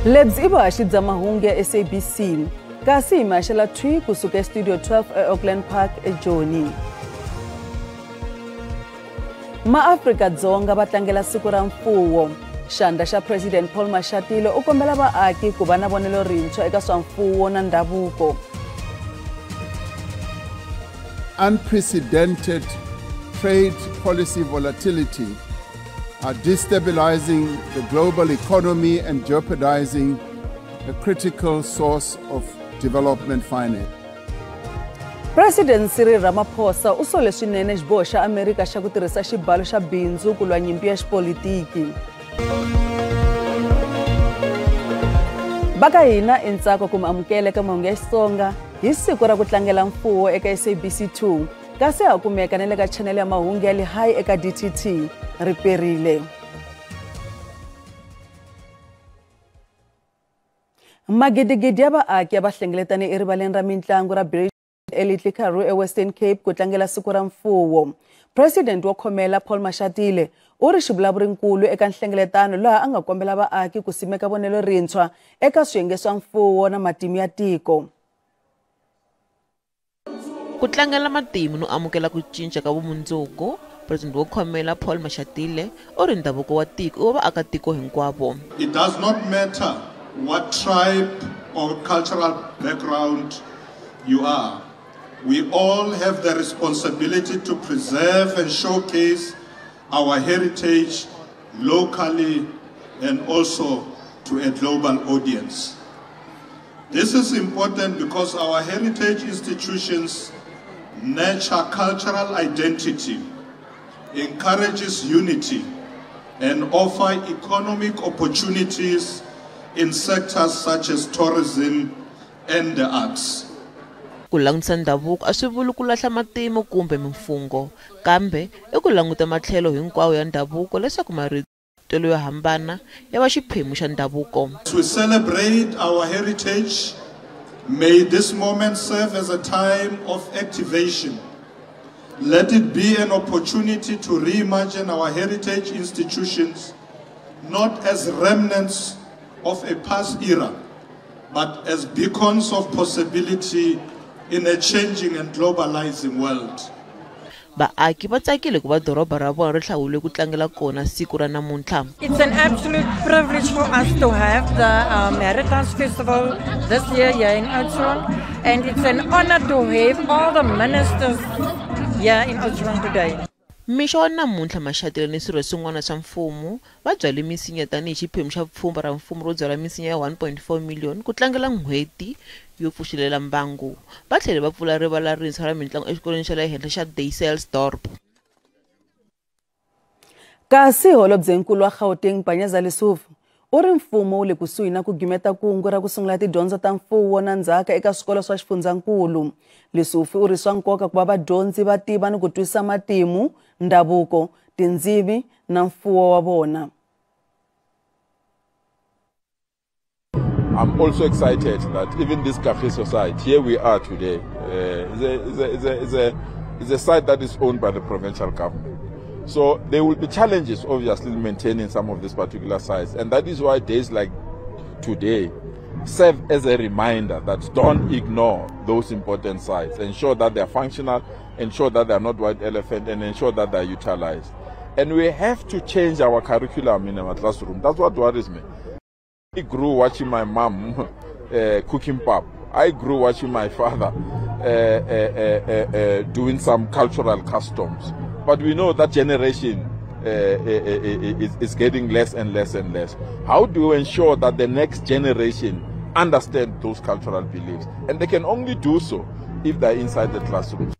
Lebyi i vuhaxi bya mahungu ya SABC kasi hi maxela thwi kusuka eStudio 12 eAuckland Park eJoni. MaAfrika-Dzonga va tlangela siku ra mfuwo. Xandla xa President Paul Mashatile u kombela vaaki ku va na vonelo rintshwa eka swa mfuwo na ndhavuko. Unprecedented trade policy volatility are destabilizing the global economy and jeopardizing a critical source of development finance. President Cyril Ramaphosa u sole swinene xiboho xa Amerika xa ku tirhisa xibalo xa bindzu ku lwa nyimpi ya xipolitiki. Va ka hina i ntsako ku mi amukela eka mahungu ya Xitsonga hi siku ra ku tlangela mfuwo eka SABC 2 kasi ha kumeka na le ka chanele ya mahungu ya Lehae eka DTT. Ri perile. Magidigidi ya vaaki ya va hlengeletane erivaleni ra mintlangu ra Bridge eLittle Karoo eWestern Cape ku tlangela siku ra mfuwo. President wo khomela Paul Mashatile u ri xivulavurinkulu eka nhlengeletano laha a nga kombela vaaki ku simeka vonelo rintshwa eka swiyenge swa mfuwo na matimu ya tiko. Ku tlangela matimu no amukela ku cinca ka vumundzuku, President wo khomela Paul Mashatile u ri ndhavuko wa tiko wa vaakatiko hinkwavo. It does not matter what tribe or cultural background you are. We all have the responsibility to preserve and showcase our heritage locally and also to a global audience. This is important because our heritage institutions nurture cultural identity, encourages unity, and offer economic opportunities in sectors such as tourism and the arts. Ku langutisa ndhavuko a swi vuli ku lahla matimu kumbe mimfungho, kambe i ku languta matlhelo hinkwawo ya ndhavuko leswaku marito yo hambana ya va xiphemu xa ndhavuko. As we celebrate our heritage, may this moment serve as a time of activation. Let it be an opportunity to reimagine our heritage institutions, not as remnants of a past era, but as beacons of possibility in a changing and globalizing world. Vaaki va tsakile ku va doroba ra vona ri hlawule ku tlangela kona siku ra namuntlha. It's an absolute privilege for us to have the Heritage Festival this year here in Oudtshoorn, and it's an honor to have all the ministers here in Oudtshoorn today. Mixo wa namuntlha Mashatile ni swirho swin'wana swa mfumo va byale misinya tanihi xiphemu xa pfhumba ra mfumo ro byala misinya ya 1.4 million ku tlangela n'hweti yo pfuxelela mbangu. Va tlhele va pfula rivala rintshwa ra mitlangu exikolweni xa le henhla xa Dysselsdorp. Kasi holobyenkulu wa Gauteng Panyaza Lesufi u ri mfumo wu le kusuhi na ku gimeta kungu ra ku sungula tidyondzo ta mfuwo na ndzhaka eka swikolo swa xifundzankulu. Lesufi u ri swa nkoka ku va vadyondzi va tiva ni ku twisisa matimu, ndhavuko, tindzimi na mfuwo wa vona. I'm also excited that even this Kagiso site, here we are today, is a site that is owned by the provincial government. So there will be challenges, obviously, in maintaining some of these particular sites. And that is why days like today serve as a reminder that don't ignore those important sites. Ensure that they are functional, ensure that they are not white elephant, and ensure that they are utilized. And we have to change our curriculum in our classroom. That's what worries me. I grew watching my mom cooking pap. I grew watching my father doing some cultural customs. But we know that generation is getting less and less and less. How do we ensure that the next generation understand those cultural beliefs? And they can only do so if they're inside the classroom.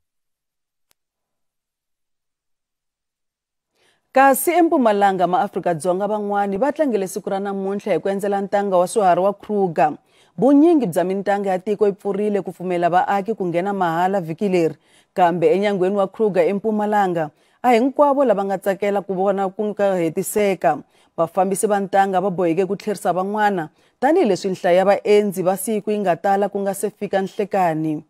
Kasi eMpumalanga maAfrika-Dzonga van'wani va tlangele siku ra namuntlha hi ku endzela ntanga wa swiharhi wa Kruger. Vunyingi bya mintanga ya tiko yi pfurile ku pfumela vaaki ku nghena mahala vhiki leri, kambe enyangweni wa Kruger eMpumalanga a hinkwavo lava nga tsakela ku vona ku nga hetiseka. Vafambisi va ntanga va boheke ku tlherisa van'wana tanihileswi nhlayo ya vaendzi va siku yi nga tala ku nga se fika nhlekani.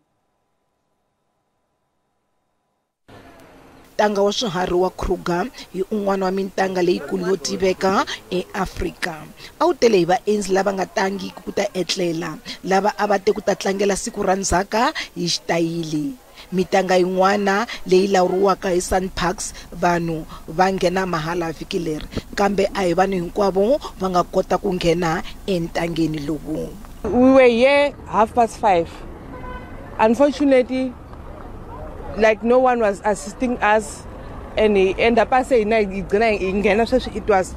Ntanga wa swiharhi wa Kruger hi un'wana wa mintanga leyikulu yo tiveka eAfrika. A wu tele hi vaendzi lava nga tangiki ku ta etlela, lava a va te ku ta tlangela siku ra ndzhaka hi xitayili. Mitanga yin'wana leyi lawuriwaka hi SANParks vanhu va nghena mahala vhiki leri, kambe a hi vanhu hinkwavo va nga kota ku nghena entangeni lowu. We were here 5:30. Unfortunately, like no one was assisting us, and he ended up saying it was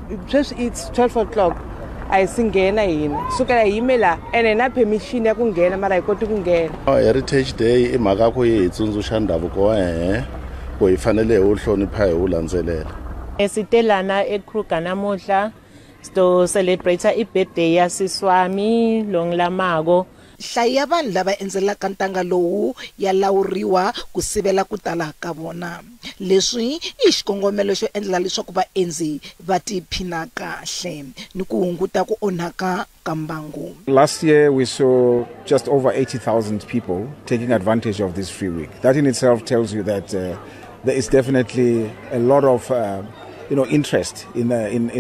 it's 12 o'clock. I singena yini sukela yimela ene na permission ya ku nghena mara hi koti ku nghena. Heritage Day i mhaka ku yi hi tsundzuxa ndhavuko wa hina ku hi fanele hi wu hlonipha hi wu landzelela. Sitelana eKruger namuhla to celebrate i-birthday ya sisi wami longilamako. Nhlayo ya vanhu lava endzelaka ntanga lowu ya lawuriwa ku sivela ku tala ka vona. Leswi i xikongomelo xo endlela leswaku vaendzi va tiphina kahle ni ku hunguta ku onhaka ka mbangu. Last year we saw just over 80,000 people taking advantage of this free week. That in itself tells you that there is definitely a lot of interest in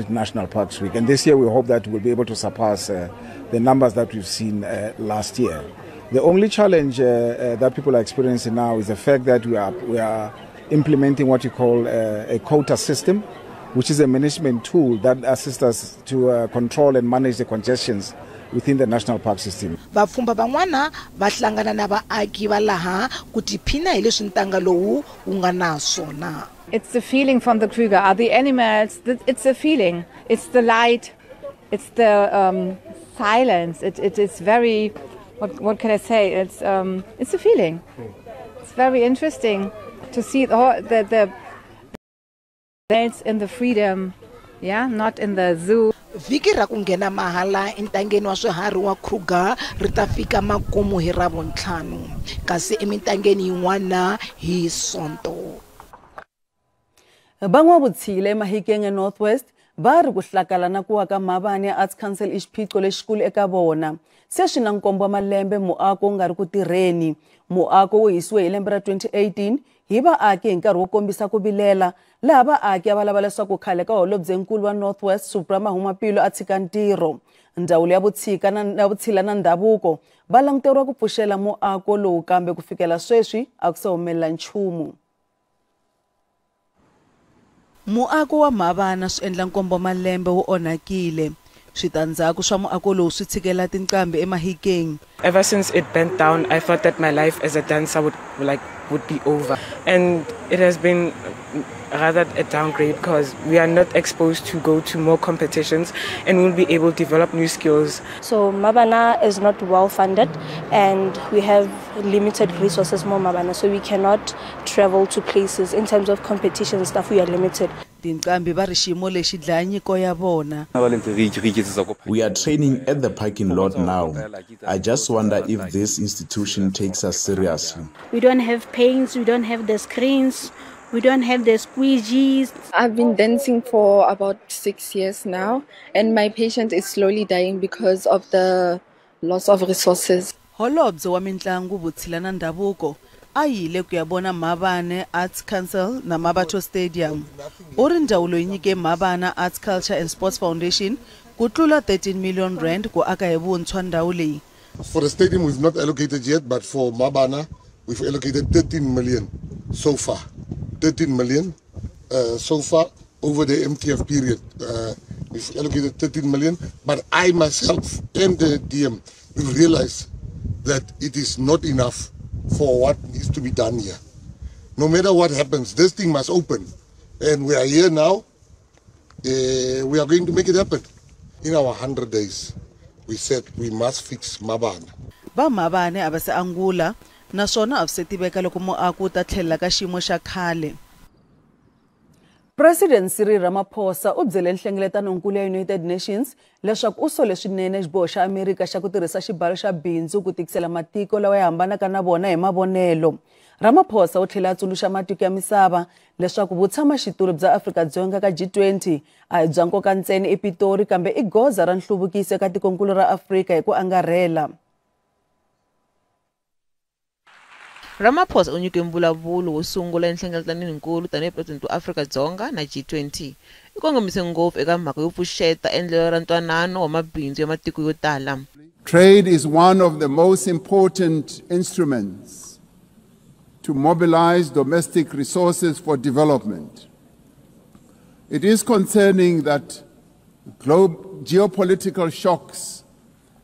National Parks Week. And this year we hope that we'll be able to surpass the numbers that we've seen last year. The only challenge that people are experiencing now is the fact that we are implementing what you call a quota system, which is a management tool that assists us to control and manage the congestions within the national park system. Vapfhumba van'wana va hlangana na vaaki va laha ku tiphina hi leswi ntanga lowu wu nga na swona. It's the feeling from the Kruger. Are the animals? It's a feeling. It's the light. It's the silence. It is very. What can I say? It's a feeling. It's very interesting to see the birds in the freedom, yeah, not in the zoo. Vhiki ra ku nghena mahala entangeni wa swiharhi wa Kruger ri ta fika makumu hi Ravuntlhanu, kasi emintangeni yin'wana hi Sonto. Van'wavutshila eMahikeng eNorth West va ri ku hlakala na ku wa ka Mabane Arts Council i xiphiqo lexikulu eka vona. Se swi na nkombo wa malembe muako wu nga ri ku tirheni. Muako wu hisiwe hi lembe ra 2018 hi vaaki hi nkarhi wo kombisa ku vilela, laha vaaki a va lava leswaku khale ka holobyenkulu wa North West Supra Mahumapelo a tshika ntirho. Ndzawulo ya vutshila na ndhavuko va languteriwa ku pfuxela muako lowu, kambe ku fikela sweswi a ku se humelela nchumu. Muako wa Mabana swi endla nkombo malembe wu onhakile. Switandzhaku swa muako lowu swi tshikela tinqambi eMahikeng. Ever since it bent down, I thought that my life as a dancer would be over, and it has been rather a downgrade because we are not exposed to go to more competitions and we'll be able to develop new skills. So Mabana is not well funded and we have limited resources more Mabana, so we cannot travel to places. In terms of competition stuff, we are limited. Tinqambi va ri xiyimo lexi dlaya nyiko ya vona. We are training at the parking lot now. I just wonder if this institution takes us seriously. We don't have paints, we don't have the screens, we don't have the squeegees. I've been dancing for about 6 years now, and my patient is slowly dying because of the loss of resources. Holobye wa mintlangu, vutshila na ndhavuko a yile ku ya vona Mabane Arts Council na Mabatho Stadium. U ri ndzawulo yi nyike Mabana Arts Culture and Sports Foundation ku tlula 13 million rand ku aka hi vuntshwa ndhawu leyi. For the stadium we've not allocated yet, but for Mabana we've allocated 13 million so far. 13 million so far over the MTF period. We've allocated 13 million, but I myself and the DM, we've realized that it is not enough for what needs to be done here. No matter what happens, this thing must open. And we are here now. We are going to make it happen. In our 100 days, we said we must fix Mabana. Va Mabane a va se angula, naswona a swi se tiveka loko muako wu ta tlhelela ka xiyimo xa khale. President Cyril Ramaphosa u byele nhlengeletanonkulu ya United Nations leswaku u sole swinene xiboho xa Amerika xa ku tirhisa xibalo xa bindzu ku tikisela matiko lawa ya hambanaka na vona hi mavonelo. Ramaphosa u tlhela a tsundzuxa matiko ya misava leswaku vutshamaxitulu bya Afrika-Dzonga ka G20 a hi bya nkoka ntsena ePitori, kambe i goza ra nhluvukiso eka tikonkulu ra Afrika hi ku angarhela. Ramaphosa u nyike mbulavulo wo sungula enhlengeletanwininkulu tanihi President wa Afrika-Dzonga na G20. U kongomise ngopfu eka mhaka yo pfuxeta endlelo ra ntwanano wa mabindzu ya matiko yo tala. Trade is one of the most important instruments to mobilize domestic resources for development. It is concerning that geopolitical shocks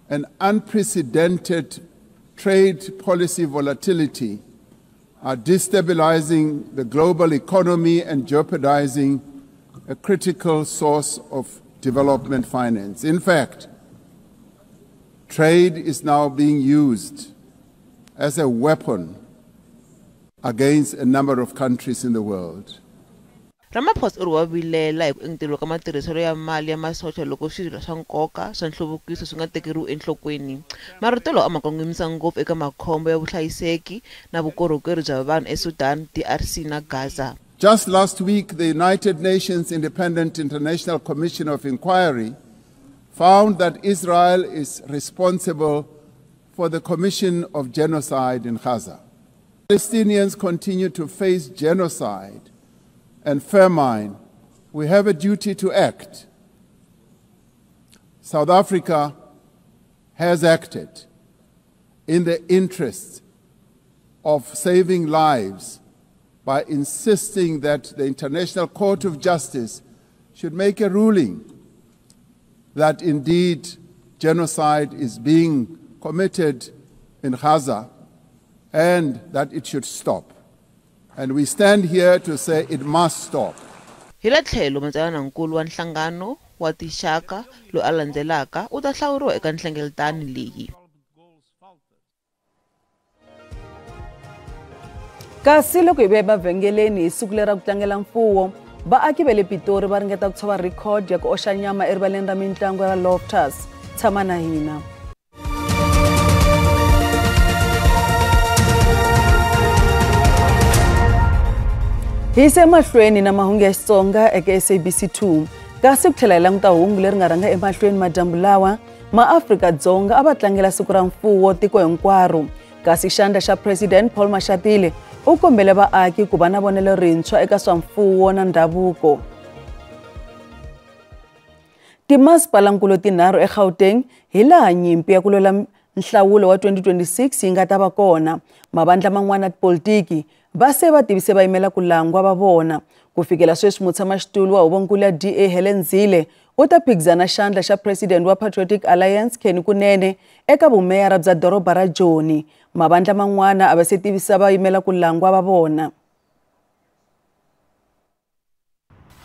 and unprecedented trade policy volatility are destabilizing the global economy and jeopardizing a critical source of development finance. In fact, trade is now being used as a weapon against a number of countries in the world. Ramaphosa u ri wa vilela hi ku engeteriwa ka matirhiselo ya mali ya masocha loko swilo swa nkoka swa nhluvukiso swi nga tekeriwi enhlokweni. Marito lawa a ma kongomisa ngopfu eka makhombo ya vuhlayiseki na vukorhokeri bya vanhu eSudan, DRC na Gaza. Just last week, the United Nations Independent International Commission of Inquiry found that Israel is responsible for the commission of genocide in Gaza. Palestinians continue to face genocide and famine. We have a duty to act. South Africa has acted in the interests of saving lives by insisting that the International Court of Justice should make a ruling that indeed genocide is being committed in Gaza and that it should stop. And we stand here to say it must stop. Hi la tlhelo matsalanankulu wa nhlangano wa tinxaka loyi a landzelaka u ta hlawuriwa eka nhlengeletano leyi. Kasi loko hi vuya emavhengeleni hi siku leri ra ku tlangela mfuwo, vaaki va le Pitori va ringeta ku tshova record ya ku oxa nyama erivaleni ra mitlangu ra Loftus. Tshama na hina. Hi yisa emahlweni na mahungu ya Xitsonga eka SABC 2. Kasi ku tlhela hi languta hungu leri nga rhanga emahlweni madyambu lawa, maAfrika-Dzonga a va tlangela siku ra mfuwo tiko hinkwaro. Kasi xandla xa President Paul Mashatile u kombele vaaki ku va na vonelo rintshwa eka swa mfuwo na ndhavuko. Timasipalankulu tinharhu eGauteng hi laha nyimpi ya ku lwela nhlawulo wa 2026 yi nga ta va kona. Mavandla man'wana ya tipolitiki va se va tivise va yimela ku langwa va vona. Ku fikela sweswi mutshamaxitulu wa huvonkulu ya DA Helen Zille u ta phikizana xandla xa President wa Patriotic Alliance Kenny Kunene eka vumeyara bya doroba ra Joni. Mavandla man'wana a va se tivisa va yimela ku langwa va vona.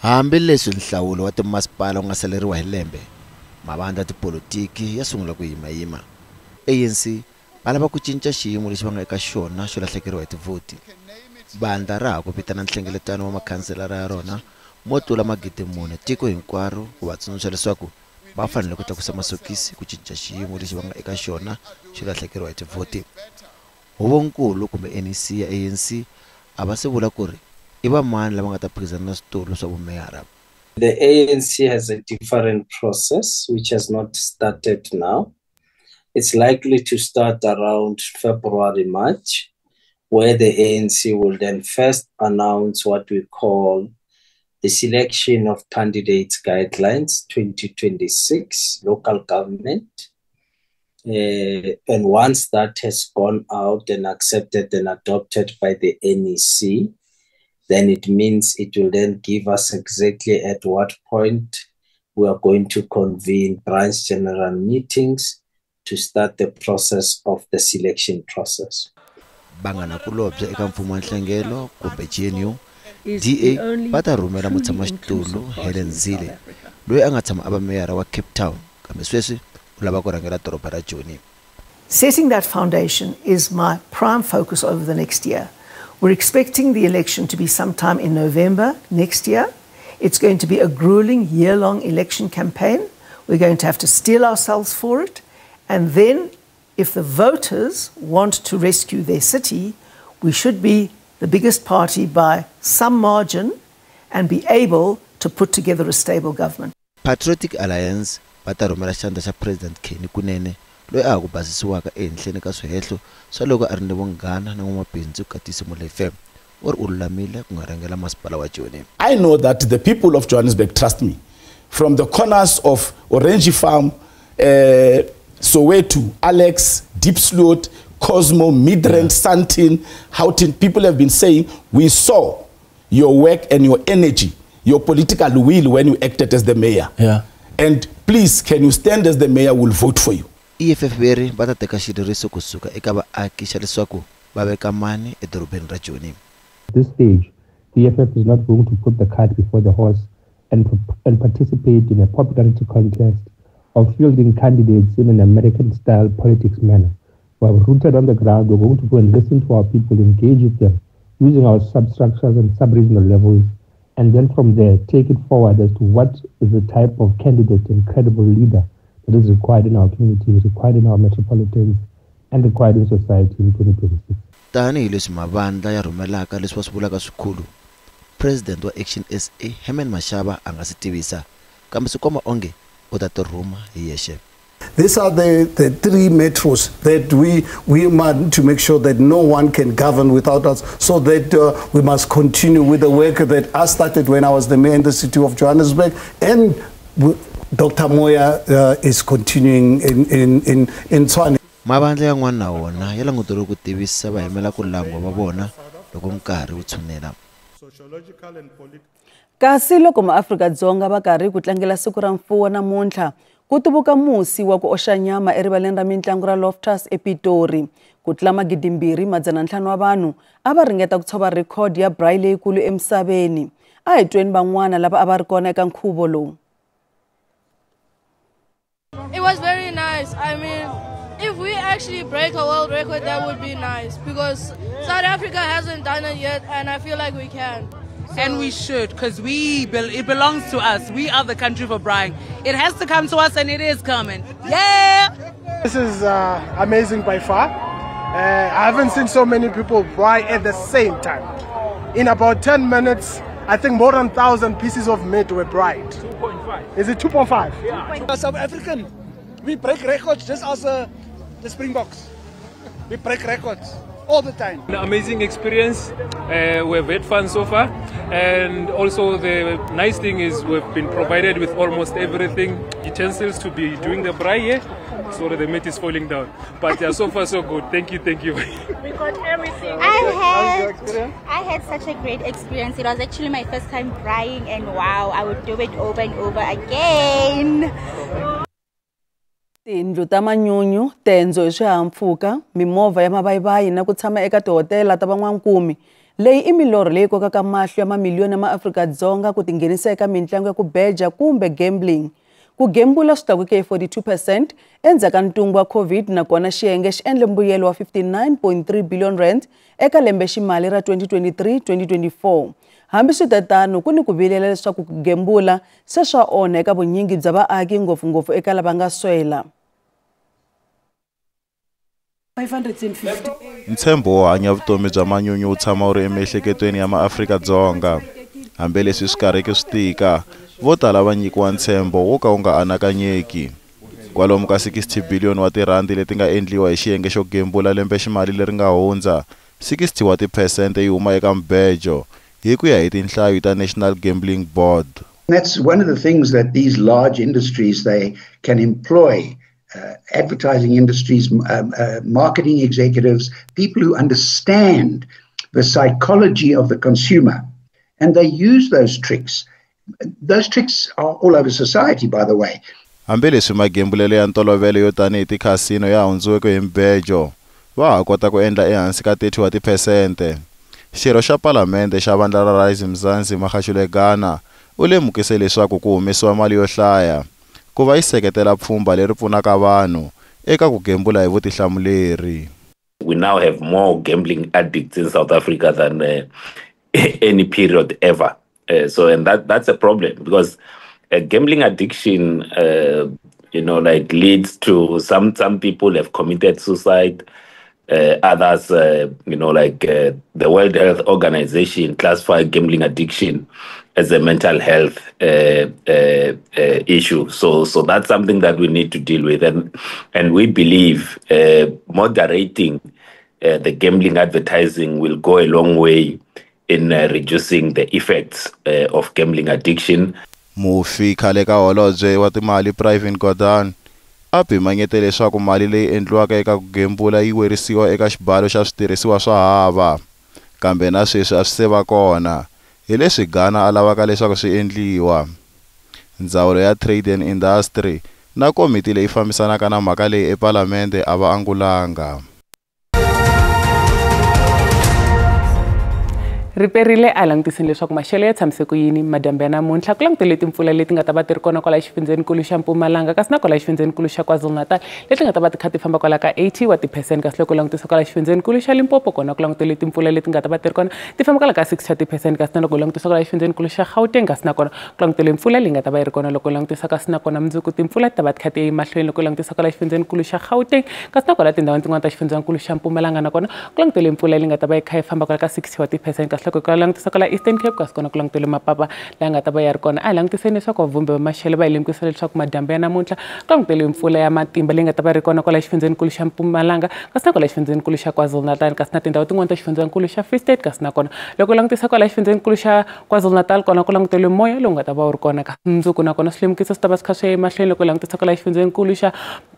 Hambileswi nhlawulo wa timasipala wu nga saleriwa hi lembe, mavandla ya tipolitiki ya sungula ku yimayima. ANC va lava ku cinca xiyimo lexi va nga eka xona xo lahlekeriwa hi tivhoti. Vandla ra ha ku vitana nhlengeletano wa makhanselara ya rona mo tlula 4,000 tiko hinkwaro ku va tsundzuxa leswaku va fanele ku tlakusa masokisi ku cinca xiyimo lexi va nga eka xona xo lahlekeriwa hi tivhoti. Huvonkulu kumbe NEC ya ANC a va se vula ku ri i vamani lava nga ta phikizana na switulu swa vumeyara. The ANC has a different process which has not started now. It's likely to start around February, March, where the ANC will then first announce what we call the selection of candidates guidelines 2026 local government. And once that has gone out and accepted and adopted by the NEC, then it means it will then give us exactly at what point we are going to convene branch general meetings to start the process of the selection process. Vanganakulobye eka mfumo wa nhlengelo kumbe GNU, DA va ta rhumela mutshamaxitulu Helen Zille loyi a nga tshama a va meyara wa Cape Town kambe sweswi u lava ku rhangela doroba ra Joni. Setting that foundation is my prime focus over the next year. We're expecting the election to be sometime in November next year. It's going to be a grueling year-long election campaign. We're going to have to steel ourselves for it. And then, if the voters want to rescue their city, we should be the biggest party by some margin and be able to put together a stable government. Patriotic Alliance va ta rhumela xandla xa President Kenny Kunene loyi a ha ku basisiwaka ehenhleni ka swihehlo swa loko a ri ni vunghana na n'wamabindzu Katiso Molefe u ri u lulamile ku nga rhangela masipala wa Joni. I know that the people of Johannesburg trust me. From the corners of Orange Farm, Soweto, Alex, Diepsloot, Cosmo, Midrand, Sandton, Houghton, people have been saying, we saw your work and your energy, your political will when you acted as the mayor. And please, can you stand as the mayor, we'll vote for you. EFF veri va ta teka xileriso kusuka eka vaaki xa leswaku va veka mani edorobeni ra Joni. At this stage, the EFF is not going to put the cart before the horse and participate in a popularity contest of fielding candidates in an American-style politics manner. We are rooted on the ground. We're going to go and listen to our people, engage with them, using our substructures and sub-regional levels, and then from there, take it forward as to what is the type of candidate and credible leader that is required in our communities, required in our metropolitans, and required in society in 2026. Tanihi leswi mavandla ya rhumelaka leswi va swi vulaka swikhulu, President wa Action SA Herman Mashaba a nga si tivisa, kambe swi komba onge u ta tirhuma hi yexe. These are the three metros that we want to make sure that no one can govern without us, so that we must continue with the work that I started when I was the mayor in the city of Johannesburg, and Dr. Moya is continuing in Tshwane. Mavandla yan'wana na wona ya languteriwe ku tivisa vayimela ku langwa va vona loko nkarhi wu tshunela. Kasi loko maAfrika-Dzonga va karhi ku tlangela siku ra mfuwo namuntlha, ku tubuka musi wa ku oxa nyama erivaleni ra mintlangu ra Loftus ePitori. Ku tlula 2,500 wa vanhu a va ringeta ku tshova rhekhodi ya braai leyikulu emisaveni. A hi tweni van'wana lava a va ri kona eka nkhuvo lowu. It was very nice. I mean, if we actually break a world record, that would be nice, because South Africa hasn't done it yet, and I feel like we can. So. And we should, because it belongs to us. We are the country for braaiing. It has to come to us, and it is coming. Yeah! This is amazing by far. I haven't seen so many people braai at the same time. In about 10 minutes, I think more than 1,000 pieces of meat were braaied. 2.5. Is it 2.5? Yeah. South African, we break records just as the Springboks. We break records all the time. An amazing experience. We've had fun so far, and also the nice thing is we've been provided with almost everything, utensils to be doing the braai here. Sorry, the meat is falling down, but yeah, so far so good. Thank you, thank you. We got everything. I had such a great experience. It was actually my first time braaiing, and wow, I would do it over and over again. Tindlu ta manyunyu, tendzo hi swihahampfhuka, mimovha ya mavayivayi na ku tshama eka tihotela ta van'wankumi. Leyi i milorho leyi kokaka mahlo ya mamiliyoni ya maAfrika-Dzonga ku tinghenisa eka mintlangu ya ku beja kumbe gambling. Ku gembula swi tlakuke hi 42% endzhaku ka ntungu wa COVID, nakona xiyenge xi endle mbuyelo wa 59.3 billion rand eka lembeximali ra 2023-2024. Hambiswiritano, ku ni ku vilela leswaku ku gembula se swa onha eka vunyingi bya vaaki, ngopfungopfu eka lava nga swela. 550. Ntshembo wo hanya vutomi bya manyunyu wu tshama wu ri emiehleketweni ya maAfrika-Dzonga. Hambileswi swi karheke swi tika, vo tala va nyikiwa ntshembo wo ka wu nga anakanyeki. Kwalomu ka 60 billion wa tirhandi leti nga endliwa hi xiyenge xo gembula lembeximali leri nga hundza, 60 wa tiphesente yi huma eka mbejo, hi ku ya hi tinhlayo ta National Gambling Board. That's one of the things that these large industries, they can employ advertising industries, marketing executives, people who understand the psychology of the consumer, and they use those tricks. Those tricks are all over society, by the way. Hambileswi magembulelo ya ntolovelo yo tanihi tikhasino ya hundziweke hi mbejo, va ha kota ku endla ehansi ka 30 wa tiphesente. Xirho xa Palamende xa vandla ra Rise Mzansi Magashule Gana u lemukise leswaku ku humesiwa mali yo hlaya ku va yi seketela pfhumba leri pfunaka vanhu eka ku gembula hi vutihlamuleri. We now have more gambling addicts in South Africa than any period ever. So and that's a problem, because gambling addiction, leads to some people have committed suicide. Others, like the World Health Organization classify gambling addiction as a mental health issue. So that's something that we need to deal with, and we believe moderating the gambling advertising will go a long way in reducing the effects of gambling addiction. Mufi khale ka holobye wa timali Pravin Gordhan a pimanyete leswaku mali leyi endliwaka eka ku gembula yi werisiwa eka xibalo xa switirhisiwa swa hava, kambe na sweswi a swi se va kona hi leswi Ghana a lavaka leswaku swi endliwa. Ndzawulo ya Trade and Industry na komiti leyi fambisanaka na mhaka leyi epalamende a va angulanga. Riperile a langutiseni leswaku maxelo ya tshamise ku yini madyambu ya namuntlha ku langutele timpfula leti nga ta va ti ri kona kwala xifundzhenikulu xa Mpumalanga kasi na kwala xifundzhenikulu xa KwaZulu-Natal leti nga ta va ti kha ti famba kwala ka 80 wa ti-percent kasi loko langutisa kwala xifundzhenikulu xa Limpopo kona ku langutele timpfula leti nga ta va ti ri kona ti famba kwala ka 60 wa ti-percent kasi na loko langutisa kwala xifundzhenikulu xa Gauteng kasi na kona ku langutele mpfula leyi nga ta va yi ri kona loko langutisa kasi na kona mundzuku timpfula ti ta va ti kha ti ya emahlweni loko langutisa kwala xifundzhenikulu xa Gauteng kasi na kwala tindhawini tin'wana ta xifundzhenikulu xa Mpumalanga na kona ku langutele mpfula leyi nga ta va yi kha yi famba kwala ka 60 wa ti-percent kasi loko ku langutisa kwala Eastern Cape kasi kona ku langutele mapapa laha nga ta va ya ri kona. A hi langutiseni leswaku vavhumbi va maxelo va hi lemukisa leswaku madyambu ya namuntlha ku langutele mpfula ya matimba leyi nga ta va ri kona kwala xifundzhenikulu xa Mpumalanga kasi na kwala xifundzhenikulu xa KwaZulu-Natal kasi na tindhawu tin'wana ta xifundzhenikulu xa Free State kasi na kona loko langutisa kwala xifundzhenikulu xa KwaZulu-Natal kona ku langutele moya lowu nga ta va wu ri kona ka mundzuku na kona swilemukiso swi ta va swi kha swi ya emahlweni loko langutisa kwala xifundzhenikulu xa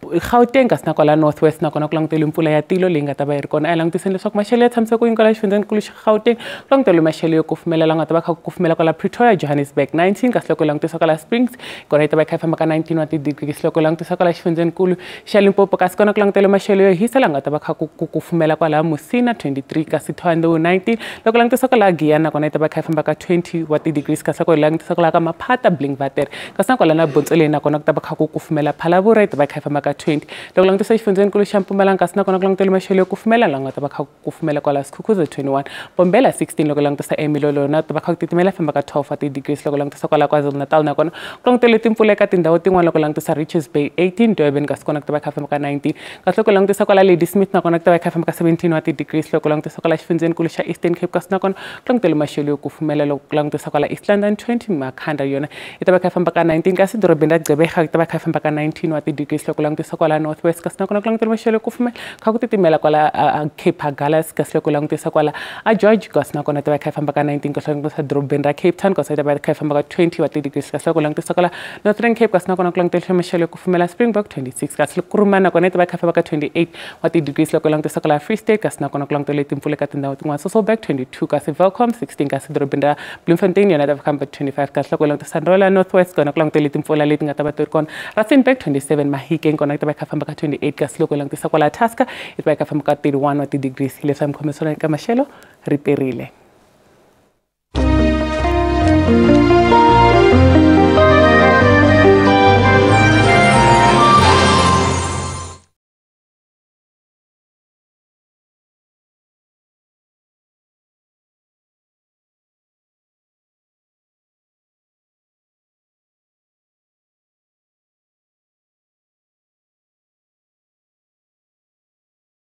Gauteng kasi na kwala North West na kona ku langutele mpfula ya tilo leyi nga ta va yi ri kona. A hi langutiseni leswaku maxelo ya tshamise ku yini kwala xifundzhenikulu xa Gauteng ku langutele maxelo yo kufumela la nga ta va kha ku kufumela kwala Pretoria, Johannesburg 19 kasi loko langutisa kwala Springs kona yi ta va yi kha yi famba ka 19 wa ti-degrees loko langutisa kwala xifundzhenikulu xa Limpopo kasi kona ku langutele maxelo yo hisa la nga ta va kha ku kufumela kwala Musina 23 kasi Thohoyandou 19 loko langutisa kwala Giyani kona yi ta va kha yi famba ka 20 wa ti-degrees kasi loko langutisa kwala ka Maphata Blinkwater kasi na kwala na Bontseleni na kona ku ta va kha ku kufumela Phalaborwa yi ta va kha yi famba ka 20 loko langutisa xifundzhenikulu xa Mpumalanga kasi na kona ku langutele maxelo yo kufumela la nga ta va kha ku kufumela kwala Skukuza 21 Bombela 16 loko langutisa eMilolo na ta va kha ku titimela famba ka 12 wa ti-degrees loko langutisa kwala KwaZulu-Natal na kona ku langutele timpfula eka tindhawu tin'wana loko langutisa Richards Bay 18 Durban kasi kona ku ta va kha famba ka 19 kasi loko langutisa kwala Ladysmith na kona ku ta va kha famba ka 17 wa ti-degrees loko langutisa kwala xifundzhenikulu xa Eastern Cape kasi na kona ku langutele maxelo yo kufumela loko langutisa kwala East London 20 Makhanda yona yi ta va kha famba ka 19 kasi dorobeni ra Gqeberha yi ta va kha famba ka 19 wa ti-degrees loko langutisa kwala North West kasi na kona ku langutele maxelo yo kufumela kha ku titimela kwala Cape Agulhas kasi loko langutisa kwala a George kasi na kona ta va kha famba ka 19 kasi langutisa dorobeni ra Cape Town kasi ta va kha famba ka 20 wa ti-degrees kasi loko langutisa kwala Northern Cape kasi na kona ku langutele maxelo yo kufumela Springbok 26 kasi Kuruman na kona ta va kha famba ka 28 wa ti-degrees loko langutisa kwala Free State kasi na kona ku langutele timpfula eka tindhawu tin'wana Sasolburg 22 kasi Welkom 16 kasi dorobeni ra Bloemfontein yona ta va famba 25 kasi loko langutisa Ndola North West kona ku langutele timpfula leti nga ta va ti ri kona Rustenburg 27 Mahikeng kona ta va kha famba ka 28 kasi loko langutisa kwala Tusker yi ta va kha famba ka 31 wa ti-degrees leswi a mi khomisana eka maxelo riperile.